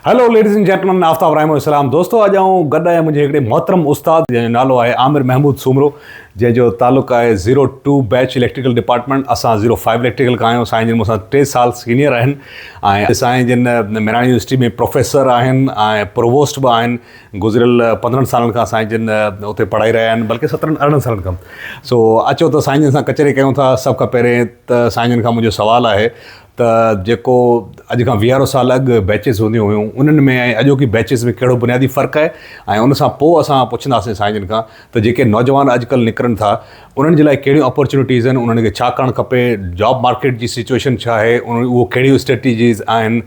Hello ladies and gentlemen آفتاب رحيم السلام دوستو اڄ آئون گڏ آهيان منهنجي هڪڙي محترم استاد جنهن جو نالو آهي عامر محمود سومرو جنهن جو تعلق آهي zero two batch electrical department اسان زيرو فائيو اليڪٽريڪل کان آهيون سائين جن مون سان ٽي سال سينيئر آهن ۽ سائين جن ميراڻي يونيورسٽي ۾ پروفيسر آهن ۽ پرووسٽ به آهن گذريل پندرهن سالن کان سائين جن اتي پڙهائي رهيا آهن بلڪه سترهن ارڙهن سالن کان سو اچو ته سائين جن سان ڪچهري ڪيون ٿا سڀ کان پهرين ته سائين جن کان منهنجو سوال آهي ته جيڪو اڄ کان ويهارو سال اڳ بيچز هونديون هيون انهن ۾ ۽ اڄوڪي بيچز ۾ ڪهڙو بنيادي فرق آهي ۽ ان سان پوء اسان پڇنداسين سائين جن کان ته جيڪي نوجوان اڄڪلهه نڪرن ٿا انهن جي لاء ڪهڙيون اپورچونيٽيز آهن انهن کي ڇا ڪرڻ کپي جاب مارڪيٽ جي سچويشن ڇا آهي اهو ڪهڙيون اسٽريٽجيز آهن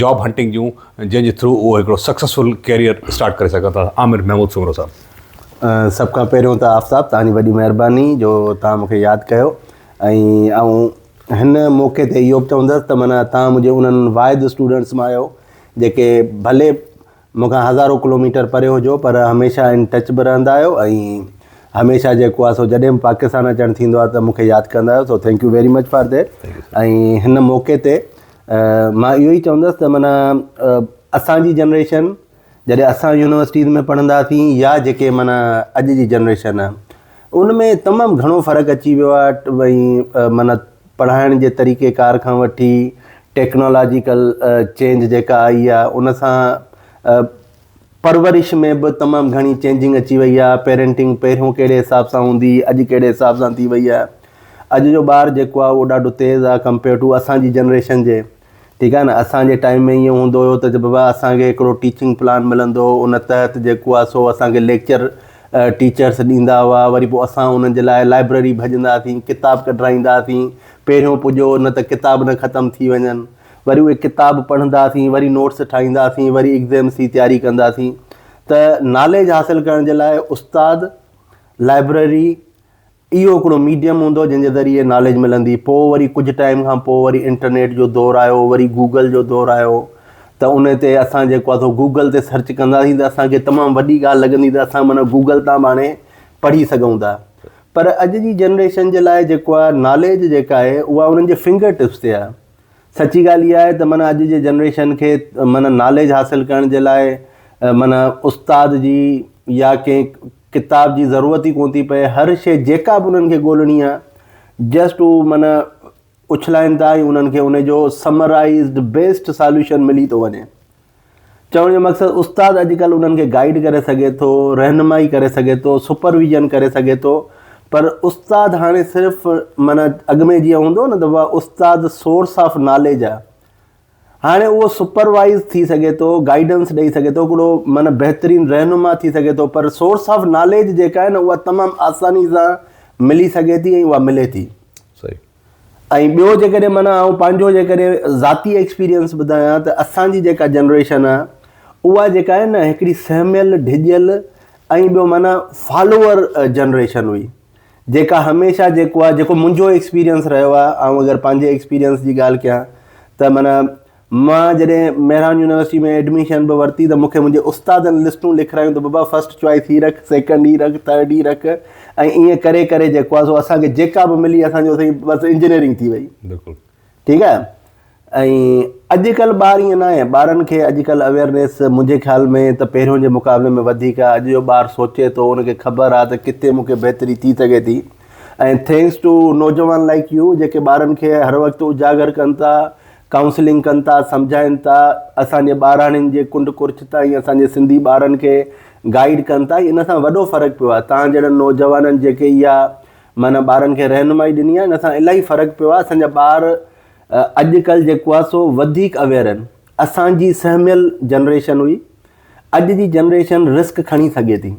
جاب هنٽنگ جون جنهن جي ٿرو اهو هڪڙو سڪسيسفل ڪيريئر اسٽارٽ ڪري سگهن ٿا عامر محمود سومرو صاحب. سڀ کان پهريون ته آفتاب توهان جي وڏي مهرباني جو توهان مون کي ياد ڪيو ۽ آئون هن موقعي تي اهو به چوندس ته معنيٰ توهان منهنجي انهن واحد اسٽوڊنٽس مان آهيو جيڪي ڀلي مون کان هزارو ڪلوميٽر پري هجو پر هميشه ان ٽچ به رهندا آهيو ۽ هميشه جيڪو آهي سو جڏهن به پاڪستان اچڻ ٿيندو آهي ته مون کي ياد ڪندا آهيو so thank you very much for that ۽ هن موقعي تي مان اهو ئي چوندس ته معنيٰ اسانجي جنريشن جڏهن اسان يونيورسٽيز ۾ پڙهنداسين يا جيڪي معنيٰ اڄ جي جنريشن آهي ان ۾ تمام گهڻو فرق اچي ويو آهي ڀئي معنيٰ پڙهائڻ جي طريقي ڪار کان وٺي ٽيڪنالاجيڪل چينج جيڪا آئي آهي ان سان پرورش ۾ به تمام گهڻي چينجنگ اچي وئي آهي پيرنٽنگ پهريون ڪهڙي حساب سان هوندي هئي اڄ ڪهڙي حساب سان ٿي وئي آهي اڄ جو ٻار جيڪو آهي اهو ڏاڍو تيز آهي ڪمپيئر ٽو اسان جي جنريشن جي ٺيڪ آهي نه اسان جي ٽائيم ۾ ائين هوندو هيو ته بابا اسان کي هڪڙو ٽيچنگ پلان ملندو هو ان تحت جيڪو آهي سو اسان کي ليڪچر ٽيچرس ڏيندا هئا وري پوء اسان انهن جي لاء لائبريري ڀڄندا هئاسين ڪتاب ڪڍرائيندا هئاسين پهريون پڄو نه ته ڪتاب نه ختم ٿي وڃن وري اهي ڪتاب پڙهندا هئاسين وري نوٽس ٺاهيندا هئاسين وري ايگزامس جي تياري ڪندا هئاسين ته ناليج حاصل ڪرڻ جي لاء استاد لائبريري اهو هڪڙو ميڊيم هوندو جنهن جي ذريعي ناليج ملندي پوء وري ڪجهه ٽائيم کان پوء وري انٽرنيٽ جو دور آيو وري گوگل جو دور آيو ته ان تي اسان جيڪو آهي سو گوگل تي سرچ ڪنداسين ته اسان کي تمام وڏي ڳالهه لڳندي ته اسان معنيٰ گوگل تان به هاڻي پڙهي سگهون ٿا پر اڄ جي جنريشن جي لاء جيڪو آهي ناليج جيڪا آهي اها انهن جي فنگر ٽپس تي آهي سچي ڳالهه اها آهي ته معنيٰ اڄ جي جنريشن کي معنيٰ ناليج حاصل ڪرڻ جي لاء معنيٰ استاد جي يا ڪنهن ڪتاب جي ضرورت ئي ڪونه ٿي پئي هر شيء جيڪا به انهن کي ڳولڻي آهي جسٽ هو معنيٰ اڇلائن ٿا ۽ انهن کي ان جو سمرائزڊ بيسٽ ساليوشن ملي ٿو وڃي چوڻ جو مقصد استاد اڄڪلهه انهن کي گائيڊ ڪري سگهي ٿو رهنمائي ڪري سگهي ٿو سپرويزن ڪري سگهي ٿو پر استاد هاڻي صرف معنيٰ اڳ ۾ جيئن هوندو نه ته استاد سورس آف ناليج آهي هاڻي اهو سپروائيز ٿي سگهي ٿو، گائيڊنس ڏئي سگهي ٿو، هڪڙو معنيٰ بهترين رهنما ٿي سگهي ٿو پر سورس آف ناليج جيڪا آهي نه اها تمام آساني سان ملي سگهي ٿي ۽ اها ملي ٿي. صحيح. ۽ ٻيو جيڪڏهن معنيٰ آئون پنهنجو جيڪڏهن ذاتي ايڪسپيرينس ٻڌايان ته اسان جي جيڪا جنريشن آهي اها جيڪا آهي نه هڪڙي سهميل ڊڄيل ۽ ٻيو معنيٰ فالوور جنريشن هئي. جيڪا هميشه جيڪو آهي جيڪو منهنجو ايڪسپيرينس رهيو آهي آئون اگر پنهنجي ايڪسپيرينس جي ڳالهه ڪيان ته معنيٰ مان جڏهن مهراڻ يونيورسٽي ۾ ايڊميشن به ورتي ته مونکي منهنجي استادن لسٽون لکرايون ته بابا فرسٽ چوائس هي رک سيڪنڊ هي رک ٿرڊ هي رک ۽ ائين ڪري ڪري جيڪو آهي سو اسانکي جيڪا به ملي اسانجو سائين بس انجنيئرنگ ٿي وئي بلڪل ٺيڪ آهي ۽ اڄڪلهه ٻار ائين ناهي ٻارن کي اڄڪلهه اويئرنيس منهنجي خيال ۾ ته پهريون جي مقابلي ۾ وڌيڪ آهي اڄ جو ٻار سوچي ٿو ان کي خبر آهي ته ڪٿي مون کي بهتري ٿي سگهي ٿي ۽ thanks two نوجوان لائيڪ يو جيڪي ٻارن کي هر وقت اجاگر ڪن ٿا ڪائونسلنگ ڪن ٿا سمجهائن ٿا اسانجي ٻاراڻين جي ڪنڊ ڪرڇ تائين اسانجي سنڌي ٻارن کي گائيڊ ڪن ٿا ان سان وڏو فرق پيو آهي تان جهڙن نوجوانن جيڪي اها معنيٰ ٻارن کي رهنمائي ڏني آهي ان سان الاهي فرق پيو آهي اسان جا ٻار اڄڪلهه جيڪو آهي سو وڌيڪ اويئر آهن اسان جي سهميل جنريشن هئي اڄ جي جنريشن رسڪ کڻي سگهي ٿي.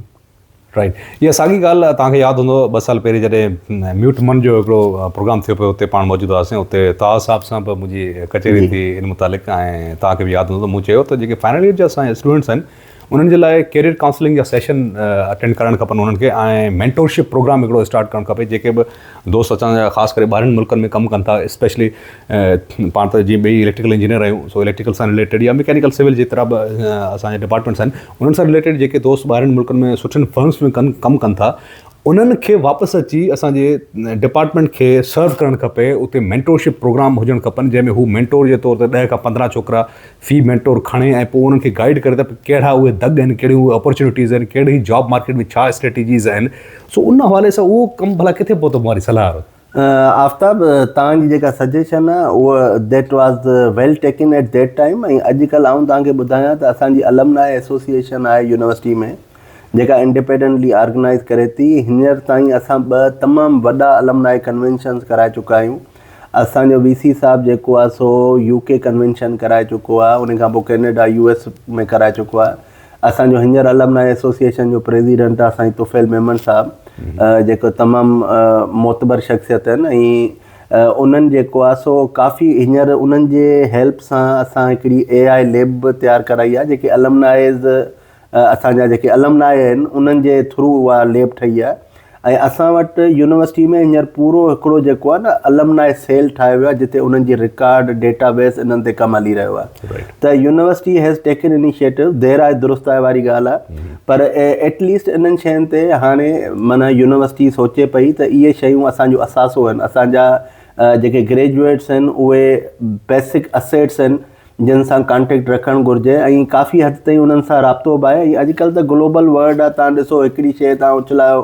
رائيٽ اها ساڳي ڳالهه توهان کي ياد هوندو ٻه سال پهرين جڏهن ميوٽ من جو هڪڙو پروگرام ٿيو پيو اتي پاڻ موجود هئاسين اتي طه صاحب سان به منهنجي ڪچهري ٿي ان متعلق ۽ توهان کي به ياد هوندو ته مون چيو ته جيڪي فائنل ايئر جا اسان جا اسٽوڊنٽس آهن انهن جي لاء ڪيريئر ڪائونسلنگ جا سيشن اٽينڊ ڪرائڻ کپن انهن کي ۽ مينٽورشپ پروگرام هڪڙو اسٽارٽ ڪرڻ کپي جيڪي به دوست اسان جا خاص ڪري ٻاهرين ملڪن ۾ ڪم ڪن ٿا اسپيشلي پاڻ ته جيئن ٻئي اليڪٽريڪل انجنيئر آهيون سو اليڪٽريڪل سان رليٽيڊ يا مڪينيڪل سول جيترا به اسان جا ڊپارٽمينٽس آهن انهن سان رليٽيڊ جيڪي دوست ٻاهرين ملڪن ۾ سٺين فرمس ۾ ڪن ڪم ڪن ٿا انهن کي واپس اچي اسان جي ڊپارٽمينٽ کي سرو ڪرڻ کپي اتي مينٽورشپ پروگرام هجڻ کپن جنهن ۾ هو مينٽور جي طور تي ڏهه کان 15 ڇوڪرا في مينٽور کڻي ۽ پوء انهن کي گائيڊ ڪري ته ڪهڙا اهي دڳ آهن ڪهڙيون اهي اپرچونيٽيز آهن ڪهڙي جاب مارڪيٽ ۾ ڇا اسٽريٽجيز آهن سو ان حوالي سان اهو ڪم ڀلا ڪٿي پهتو مون واري صلاح وارو. آفتاب توهان جي جيڪا سجيشن آهي اها that was well taken at that time ۽ اڄ ڪلهه آئون توهان کي ٻڌايان ته اسان جي المناء ايسوسيئيشن آهي يونيورسٽي ۾ جيڪا انڊيپينڊنٽلي آرگنائيز ڪري ٿي هينئر تائين اسان ٻه تمام وڏا المناء ڪنوينشنز ڪرائي چڪا آهيون اسان جو وي سي صاحب جيڪو آهي سو يو ڪي ڪنوينشن ڪرائي چڪو آهي ان کان پوء ڪينيڊا يو ايس ۾ ڪرائي چڪو آهي اسان جو هينئر المناء ايسوسيئيشن جو پريزيڊنٽ آهي سائين طفيل ميمڻ صاحب جيڪو تمام معتبر شخصيت آهن ۽ انهن جيڪو آهي سو ڪافي هينئر انهن جي هيلپ سان اسان هڪڙي اي آء ليب به تيار ڪرائي آهي جيڪي المنائز اسان جا جيڪي المناء آهن انهن جي ٿرو اها ليب ٺهي آهي ۽ اسان وٽ يونيورسٽي ۾ هينئر پورو هڪڙو جيڪو آهي نه المناء سيل ٺاهيو ويو آهي جتي انهن جي رڪارڊ ڊيٽا بيس انهن تي ڪم هلي رهيو آهي ته يونيورسٽي هيز ٽيڪن انيشيٽو دير آهي درست آهي واري ڳالهه آهي پر ايٽ ليسٽ انهن شين تي هاڻي معنيٰ يونيورسٽي سوچي پئي ته اهي شيون اسان جو اثاثو آهن اسان جا جيڪي گريجوئيٽس آهن اهي بيسڪ اسيٽس آهن جن سان ڪانٽيڪٽ رکڻ گهرجي ۽ ڪافي حد تائين انهن سان رابطو به آهي ۽ اڄڪلهه ته گلوبل ورلڊ آهي تان ڏسو هڪڙي شيء تان اڇلايو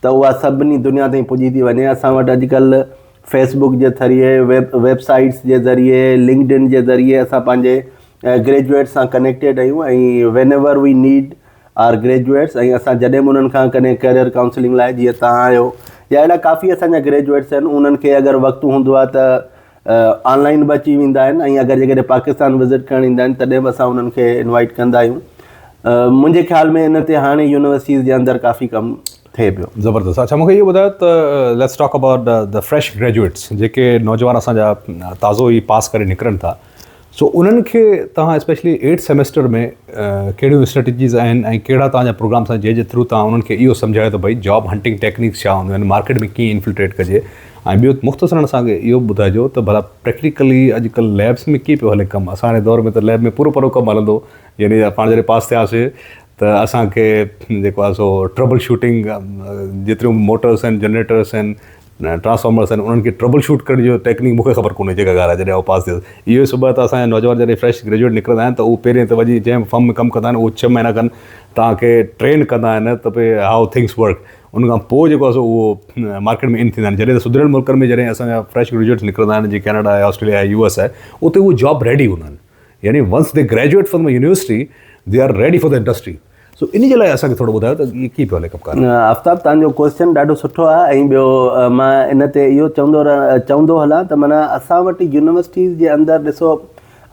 ته اها سڀني دنيا تائين پڄي ٿي وڃي اسان وٽ اڄڪلهه فيس بڪ جي ذريعي ويب ويب سائيٽس جي ذريعي لنڪڊ ان جي ذريعي اسان پنهنجي گريجوئيٽ سان ڪنيڪٽيڊ آهيون ۽ whenever we need our graduates ۽ اسان جڏهن به انهن کان ڪڏهن ڪيريئر ڪائونسلنگ لاء جيئن تان آهيو يا اهڙا ڪافي اسان جا گريجوئيٽس آهن انهن کي اگر وقت هوندو آهي ته آن لائن به اچي ويندا آهن ۽ اگر جيڪڏهن پاڪستان وزٽ ڪرڻ ايندا آهن تڏهن به اسان انهن کي انوائٽ ڪندا آهيون منهنجي خيال ۾ ان تي هاڻي يونيورسٽيز جي اندر ڪافي ڪم ٿئي پيو. زبردست اڇا مونکي اهو ٻڌايو ته let's talk about the fresh graduates جيڪي نوجوان اسان جا تازو ئي پاس ڪري نڪرن ٿا سو انهن کي توهان اسپيشلي ايٽ سيمسٽر ۾ ڪهڙيون اسٽريٽجيز آهن ۽ ڪهڙا توهان جا پروگرامس آهن جنهن جي ٿرو توهان انهن کي اهو سمجهايو ته ڀئي جاب هنٽنگ ٽيڪنيڪس ڇا هونديون آهن مارڪيٽ ۾ ڪيئن انفلٽريٽ ڪجي ۽ ٻيو مختصرا اسان کي اهو به ٻڌائجو ته ڀلا پريڪٽيڪلي اڄڪلهه ليبس ۾ ڪيئن پيو هلي ڪم اسان جي دور ۾ ته ليب ۾ پورو پورو ڪم هلندو يعني پاڻ جڏهن پاس ٿياسي ته اسان کي جيڪو آهي سو ٽربل شوٽنگ جيتريون موٽرس آهن جنريٽرس آهن ٽرانسفارمرس آهن انهن کي ٽربل شوٽ ڪرڻ جو ٽيڪنيڪ مون کي خبر ڪونهي جيڪا ڳالهه آهي جڏهن آئون پاس ٿيس اهو ئي سبب آهي ته اسان جا نوجوان جڏهن فريش گريجوئيٽ نڪرندا آهن ته اهو پهرين ته وڃي جنهن به فرم ۾ ڪم ڪندا آهن اهو ڇهه مهينا کن توهان کي ٽرين ڪندا آهن ته ڀئي هائو ٿنگس ورڪ ان کان پوء جيڪو آهي سو اهو مارڪيٽ ۾ ان ٿيندا آهن جڏهن ته سڌريل ملڪن ۾ جڏهن اسان جا فريش گريجوئيٽس نڪرندا آهن جيئن ڪينيڊا آهي آسٽريليا آهي يو ايس آهي اتي اهو جاب ريڊي هوندا آهن يعني once the graduate from the university they are ready for the industry so ان جي لاء اسان کي ٿورو ٻڌايو ته اهي ڪيئن پيو هلي ڪم ڪار. آفتاب توهان جو ڪوئسچن ڏاڍو سٺو آهي ۽ ٻيو مان ان تي اهو چوندو چوندو هلان ته معنيٰ اسان وٽ يونيورسٽيز جي اندر ڏسو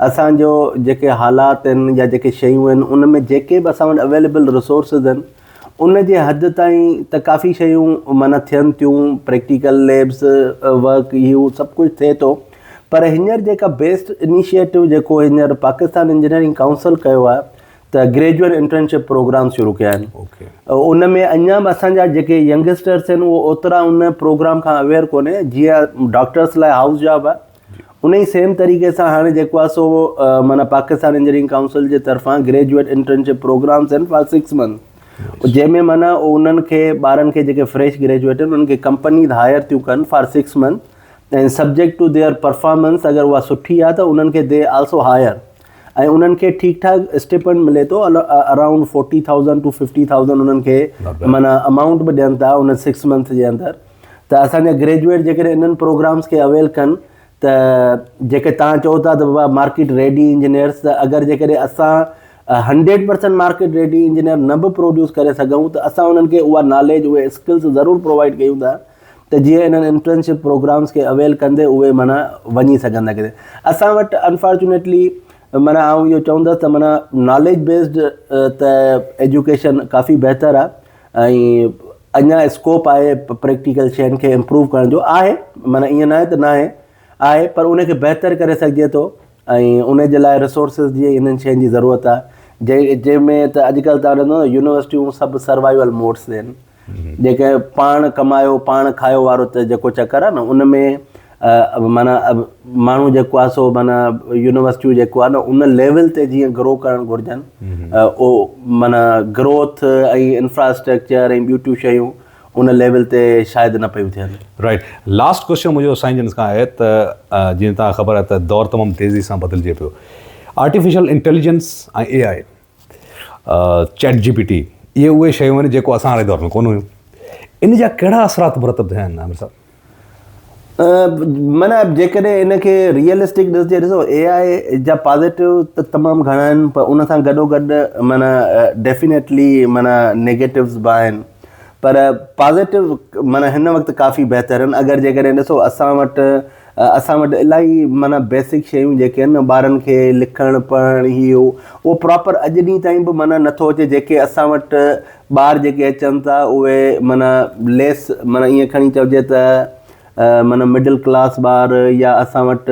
اسان جو جيڪي حالات آهن يا جيڪي شيون آهن ان ۾ جيڪي به اسان وٽ اويليبل رسورسز آهن ان جي حد تائين ته ڪافي شيون معنيٰ ٿين ٿيون پريڪٽيڪل ليبس ورڪ هي هو سڀ ڪجهه ٿئي ٿو پر هينئر جيڪا بيسٽ انيشيٽو جيڪو هينئر پاڪستان انجنيئرنگ ڪائونسل ڪيو آهي ته گريجوئيٽ انٽرنشپ پروگرام شروع ڪيا آهن ان ۾ اڃا به اسان جا جيڪي ينگسٽرس آهن اهي اوترا ان پروگرام کان اويئر ڪونهي جيئن ڊاڪٽرس لاء هائوس جاب آهي ان ئي سيم طريقي سان هاڻي جيڪو آهي سو معنيٰ پاڪستان انجنيئرنگ ڪائونسل جي طرفان گريجوئيٽ انٽرنشپ پروگرامس آهن فار 6 منٿ جنهن ۾ معنيٰ انهن کي ٻارن کي جيڪي فريش گريجوئيٽ آهن انهن کي ڪمپنيز هائر ٿيون ڪن for 6 month ۽ subject to their performance اگر اها سٺي آهي ته انهن کي the also higher ۽ انهن کي ٺيڪ ٺاڪ اسٽيپنڊ ملي ٿو اراونڊ 40000 ٽو 50000 انهن کي معنيٰ امائونٽ به ڏين ٿا ان 6 منٿ جي اندر ته اسان جا گريجوئيٽ جيڪڏهن انهن پروگرامس کي اويل ڪن ته جيڪي تان چئو ٿا ته بابا مارڪيٽ ريڊي انجنيئرس ته اگر جيڪڏهن اسان 100% مارڪيٽ ريڊي انجنيئر نه به پروڊيوس ڪري سگهون ته اسان انهن کي اها ناليج اهي اسڪلس ضرور پرووائڊ ڪيون ٿا ته جيئن انهن انٽرنشپ پروگرامس کي اويل ڪندي اهي معنيٰ وڃي سگهن ٿا ڪٿي اسان وٽ انفارچونيٽلي معنيٰ آئون اهو چوندس ته معنيٰ ناليج بيسڊ ته ايجوڪيشن ڪافي بهتر آهي ۽ اڃا اسڪوپ آهي پريڪٽيڪل شين کي امپروو ڪرڻ جو آهي معنيٰ ائين ناهي ته ناهي آهي پر ان کي بهتر ڪري سگهجي ٿو ۽ ان جي لاء ريسورسز جي انهن شين جي ضرورت آهي جنهن جنهن ۾ ته اڄڪلهه تان ڏسندو يونيورسٽيون سڀ سروائيول موڊس تي آهن جيڪي پاڻ ڪمايو پاڻ کايو وارو ته جيڪو چڪر آهي نه ان ۾ معنيٰ ماڻهو جيڪو آهي سو معنيٰ يونيورسٽيون جيڪو آهي نه ان ليول تي جيئن گرو ڪرڻ گهرجن او معنيٰ گروٿ ۽ انفراسٽرڪچر ۽ ٻيون ٽيون شيون ان ليول تي شايد نه پيون ٿين. رائيٽ لاسٽ ڪوشچن منهنجو سائين جن کان آهي ته جيئن توهان کي خبر آهي ته دور تمام تيزي سان بدلجي پيو artificial intelligence ۽ A I chat G P T اهي اهي شيون آهن جيڪو اسان واري دور ۾ ڪونه هيون ان جا ڪهڙا اثرات مرتب ٿيا آهن عامر صاحب؟ معنيٰ جيڪڏهن ان کي ريئلسٽڪ ڏسجي ڏسو اي آء جا پازيٽو ته تمام گهڻا آهن پر ان سان گڏو گڏ معنيٰ ڊيفينيٽلي معنيٰ نيگيٽوز به آهن پر پازيٽو معنيٰ هن وقت ڪافي بهتر آهن اگر جيڪڏهن ڏسو اسان وٽ اسان وٽ الاهي معنيٰ بيسڪ شيون جيڪي آهن نه ٻارن کي لکڻ پڙهڻ هي هو اهو پراپر اڄ ڏينهن تائين به معنيٰ نٿو اچي جيڪي اسان وٽ ٻار جيڪي اچن ٿا اهي معنيٰ ليس معنيٰ ائين کڻي چئجي ته معنيٰ مڊل ڪلاس ٻار يا اسان وٽ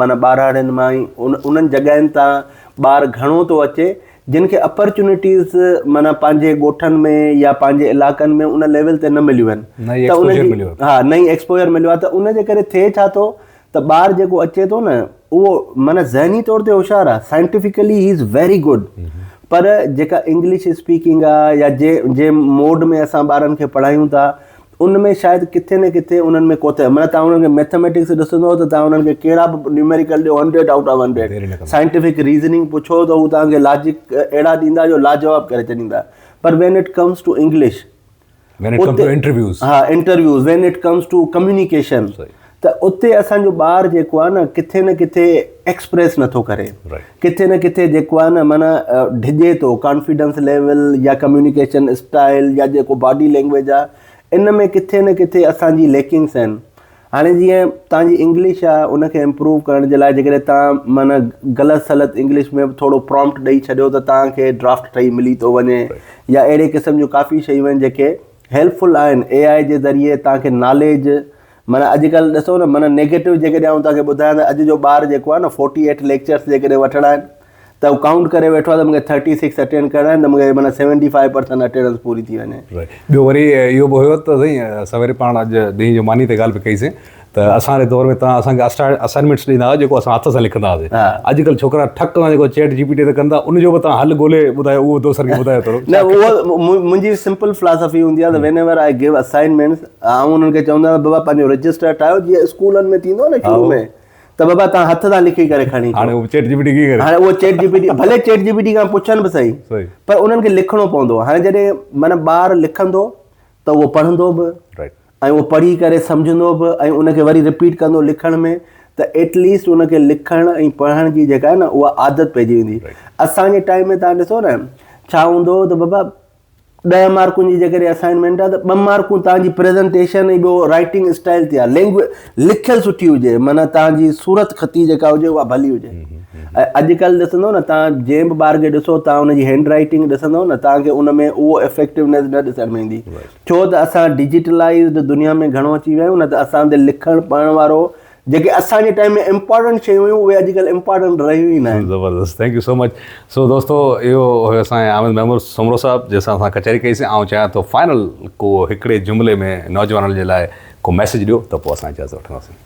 معنيٰ ٻهراڙين مان ئي انهن جڳهين تان ٻار گهڻو ٿو اچي جن کي اپرچونيٽيز معنيٰ پنهنجي ڳوٺن ۾ يا پنهنجي علائقن ۾ ان ليول تي نه مليون آهن ته ان جي ها نه ئي ايڪسپوجر مليو آهي ته ان جي ڪري ٿئي ڇا ٿو ته ٻار جيڪو اچي ٿو نه اهو معنيٰ ذهني طور تي هوشيار آهي scientifically he is very good پر جيڪا انگلش اسپيڪنگ آهي يا جي جي موڊ ۾ اسان ٻارن کي پڙهايون ٿا ان ۾ شايد ڪٿي نه ڪٿي انهن ۾ ڪوتاهي معنيٰ توهان انهن کي ميٿميٽڪس ڏسندو ته توهان انهن کي ڪهڙا به نيوميريڪل ڏيو hundred out of hundred scientific reasoning پڇو ته هو توهان کي لاجڪ اهڙا ڏيندا جو لاجواب ڪري ڇڏيندا پر when it comes to English When it comes to interviews. ها interviews when it comes to communication ته اتي اسان جو ٻار جيڪو آهي نه ڪٿي نه ڪٿي ايڪسپريس نٿو ڪري ڪٿي نه ڪٿي جيڪو آهي نه معنيٰ ڊڄي ٿو ڪانفيڊنس ليول يا ڪميونيڪيشن اسٽائل يا جيڪو باڊي لينگويج آهي ان ۾ ڪٿي نه ڪٿي اسان جي ليڪنگس آهن هاڻي جيئن توهان جي انگلش آهي ان کي امپروو ڪرڻ جي لاء جيڪڏهن توهان معنيٰ غلط سلط انگلش ۾ به ٿورو پرامپٽ ڏئي ڇڏيو ته توهان کي ڊرافٽ ٺهي ملي ٿو وڃي يا اهڙي قسم جون ڪافي شيون آهن جيڪي هيلپ فل آهن اي آء جي ذريعي توهان کي ناليج معنيٰ اڄڪلهه ڏسو نه معنيٰ نيگيٽو جيڪڏهن آئون توهان کي ٻڌايان ته اڄ جو ٻار جيڪو آهي نه فورٽي ايٽ ليڪچرس جيڪڏهن وٺڻا آهن ته هو ڪائونٽ ڪري ويٺو آهي ته مونکي ٿرٽي سڪس اٽينڊ ڪرڻا آهن ته مونکي معنيٰ سيونٽي فائيو پرسنٽ اٽينڊنس پوري ٿي وڃي. رائٽ ٻيو وري اهو به هيو ته سائين سويري پاڻ اڄ ڏينهن جو ماني تي ڳالهه به ڪئي سين ته اسان واري دور ۾ توهان اسان کي اسائنمينٽس ڏيندا هئا جيڪو اسان هٿ سان لکندا هئاسين اڄڪلهه ڇوڪرا ٺڪ سان جيڪو چيٽ جي پي ٽي تي ڪن ٿا ان جو به توهان حل ڳولي ٻڌايو اهو دوستن کي ٻڌايو ٿورو نه اهو منهنجي سمپل فلاسافي هوندي آهي ته وين ايور I give assignments آئون انهن کي چوندو آهيان بابا پنهنجو رجسٽر ٺاهيو جيئن اسڪولن ۾ ٿيندو آهي نه شروع ۾ ته بابا توهان هٿ سان لکي ڪري کڻي اچو. هاڻي اهو چيٽ جي پي ٽي ڪيئن ڪري؟ هاڻي اهو چيٽ جي پي ٽي ڀلي چيٽ جي پي ٽي کان پڇن به سهي پر انهن کي لکڻو پوندو. هاڻي جڏهن معنيٰ ٻار لکندو ته اهو پڙهندو به ۽ اهو پڙهي ڪري سمجهندو به ۽ ان کي وري رپيٽ ڪندو لکڻ ۾ ته ايٽ ليسٽ ان کي لکڻ ۽ پڙهڻ جي جيڪا آهي نه اها عادت پئجي ويندي. اسان جي ٽائيم ۾ توهان ڏسو نه ڇا هوندو هو ته بابا ڏهه مارڪن جي جيڪڏهن اسائنمينٽ آهي ته ٻه مارڪون توهان جي پريزنٽيشن ۽ ٻيو رائٽنگ اسٽائل تي آهي لينگويج لکيل سٺي هجي معنيٰ توهان جي صورت خطي جيڪا هجي اها ڀلي هجي ۽ اڄڪلهه ڏسندو نه توهان جنهن به ٻار کي ڏسو توهان ان جي هينڊ رائٽنگ ڏسندو نه توهان کي ان ۾ اهو افيڪٽونيس نه ڏسڻ ۾ ايندي ڇو ته اسان ڊجيٽلائزڊ دنيا ۾ گهڻو اچي ويا آهيون نه ته اسان تي لکڻ پڙهڻ وارو جيڪي اسان جي ٽائيم ۾ امپارٽنٽ شيون هيون اهي اڄڪلهه امپارٽنٽ رهيون ئي ناهن. زبردست thank you سو مچ سو دوستو اهو هيو اسان جي عامر محمود سومرو صاحب جنهن سان اسان ڪچهري ڪئي سين آئون چاهيان ٿو فائنل ڪو هڪڙي جملي ۾ نوجوانن جي لاء ڪو ميسيج ڏيو ته پوء اسان اجازت وٺنداسين.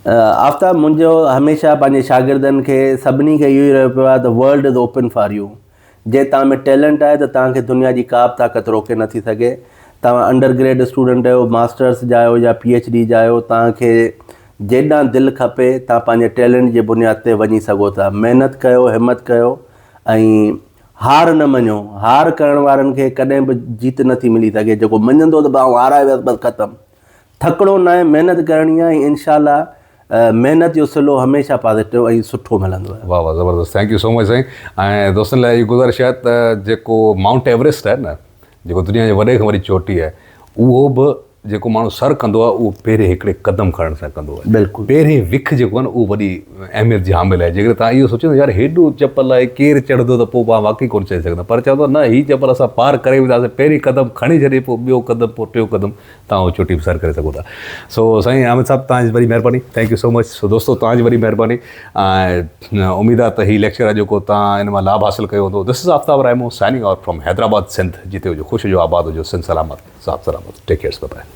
آفتاب منهنجو هميشه پنهنجي شاگردن کي سڀني کي اهو ئي رهيو پيو آهي ته world is open for you جي توهان ۾ ٽيلنٽ آهي ته توهان کي دنيا جي ڪا به طاقت روڪي نٿي سگهي. توهان انڊر گريڊ اسٽوڊنٽ آهيو، ماسٽرس جا آهيو يا پي ايڇ ڊي جا آهيو، توهان کي جيڏانهن دل کپي توهان پنهنجي ٽيلنٽ جي بنياد تي وڃي سگهو ٿا. محنت ڪيو، همت ڪيو ۽ هار نه مڃو. هار ڪرڻ وارن کي ڪڏهن به جيت نٿي ملي سگهي. جيڪو مڃندو ته آئون هارائي ويس بس ختم. ٿڪڻو ناهي، محنت ڪرڻي آهي ۽ انشاء الله محنت جو صلو هميشه پازيٽو ۽ سٺو ملندو آهي. واه واه زبردست thank you سو مچ سائين ۽ دوستن لاء اهي گذارش آهي ته جيڪو مائونٽ ايورسٽ آهي نه جيڪو دنيا جي وڏي کان وڏي چوٽي آهي اهو به جيڪو ماڻهو سر ڪندو آهي اهو پهرين هڪڙي قدم کڻڻ سان ڪندو آهي بلڪل پهرين وک جيڪو آهي نه اهو وڏي اهميت جي حامل آهي جيڪڏهن توهان اهو سوچيو يار هيڏو چپل آهي ڪير چڙهندو ته پوء پاڻ واقعي ڪونه چڙهي سگهندا پر چوندو نه هي چپل اسان پار ڪري وينداسين پهرين قدم کڻي ڇڏي پوء ٻيو قدم پوء ٽيون قدم توهان اهو چوٽي به سر ڪري سگهو ٿا سو سائين احمد صاحب توهان جي وڏي مهرباني thank you سو مچ سو دوستو توهان جي وڏي مهرباني ۽ اميد آهي ته هي ليڪچر آهي جيڪو توهان ان مان لاڀ حاصل ڪيو هوندو this is Aftab Rahimo signing out from Hyderabad Sindh جتي هجو خوش هجو آباد هجو سنڌ سلامت صاحب سلامت ٽيڪ ڪيئر باء باء.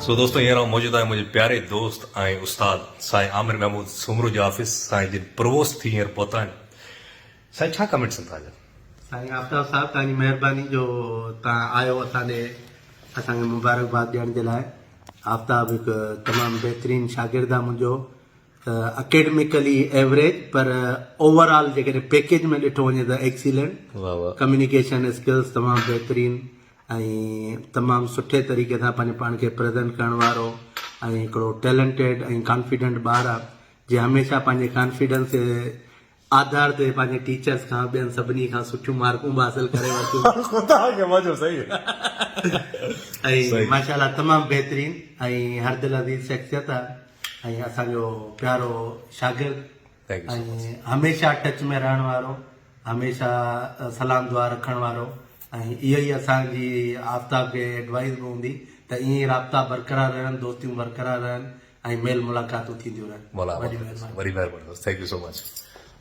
سو دوستو هينئر آئون موجود آهيان منهنجي پياري دوست ۽ استاد سائين عامر محمود سومرو جي آفيس سائين جن پرووسٽ ٿي هينئر پهتا آهن سائين ڇا ڪمينٽس آهن توهان جا. سائين آفتاب صاحب توهان جي مهرباني جو توهان آيو اسان ڏي اسان کي مبارڪباد ڏيڻ جي لاء آفتاب هڪ تمام بهترين شاگرد آهي منهنجو ته اڪيڊميڪلي ايوريج پر اوور آل جيڪڏهن پيڪيج ۾ ڏٺو وڃي ته ايڪسيلنٽ ڪميونيڪيشن اسڪلز تمام بهترين ۽ تمام سٺي طريقي سان پنهنجي پاڻ کي پريزنٽ ڪرڻ وارو ۽ هڪڙو ٽيلنٽيڊ ۽ ڪانفيڊنٽ ٻار آ جنهن هميشه پنهنجي ڪانفيڊنس جي آڌار تي پنهنجي ٽيچرس کان ٻين سڀني کان سٺيون مارڪون به حاصل ڪري ورتيون. خدا کي مزو صحيح. ۽ ماشاءالله تمام بهترين ۽ هر دل عزيز شخصيت آ ۽ اسان جو پيارو شاگرد ۽ هميشه ٽچ ۾ رهڻ وارو هميشه سلام دعا رکڻ وارو ۽ اها ئي اسان جي آفتاب کي ايڊوائيز به هوندي ته ائين ئي رابطا برقرار رهن دوستيون برقرار رهن ۽ ميل ملاقاتون ٿينديون رهن. مولا وڏي مهرباني. وڏي مهرباني دوست thank you سو مچ.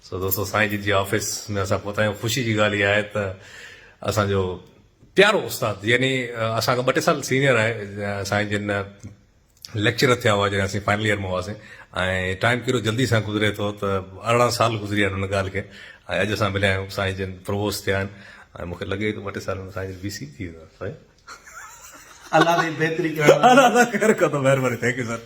سو دوستو سائين جن جي آفيس ۾ اسان پهتا آهيون خوشي جي ڳالهه اها آهي ته اسان جو پيارو استاد يعني اسان کان ٻه ٽي سال سينيئر آهي سائين جن ليڪچرر ٿيا هئا جڏهن اسين فائنل ايئر ۾ هئاسين ۽ ٽائيم ڪيڏو جلدي سان گذري ٿو ته 18 سال گذري ويا آهن ان ڳالهه کي ۽ اڄ اسان مليا آهيون سائين جن پرووسٽ ٿيا آهن ۽ مونکي لڳي ٿو ٻه ٽي سال ۾ سائين جن وي سي ٿي ويندا سائين الله سائين بهتري ڪرڻ الله خير ڪندو مهرباني thank you sir.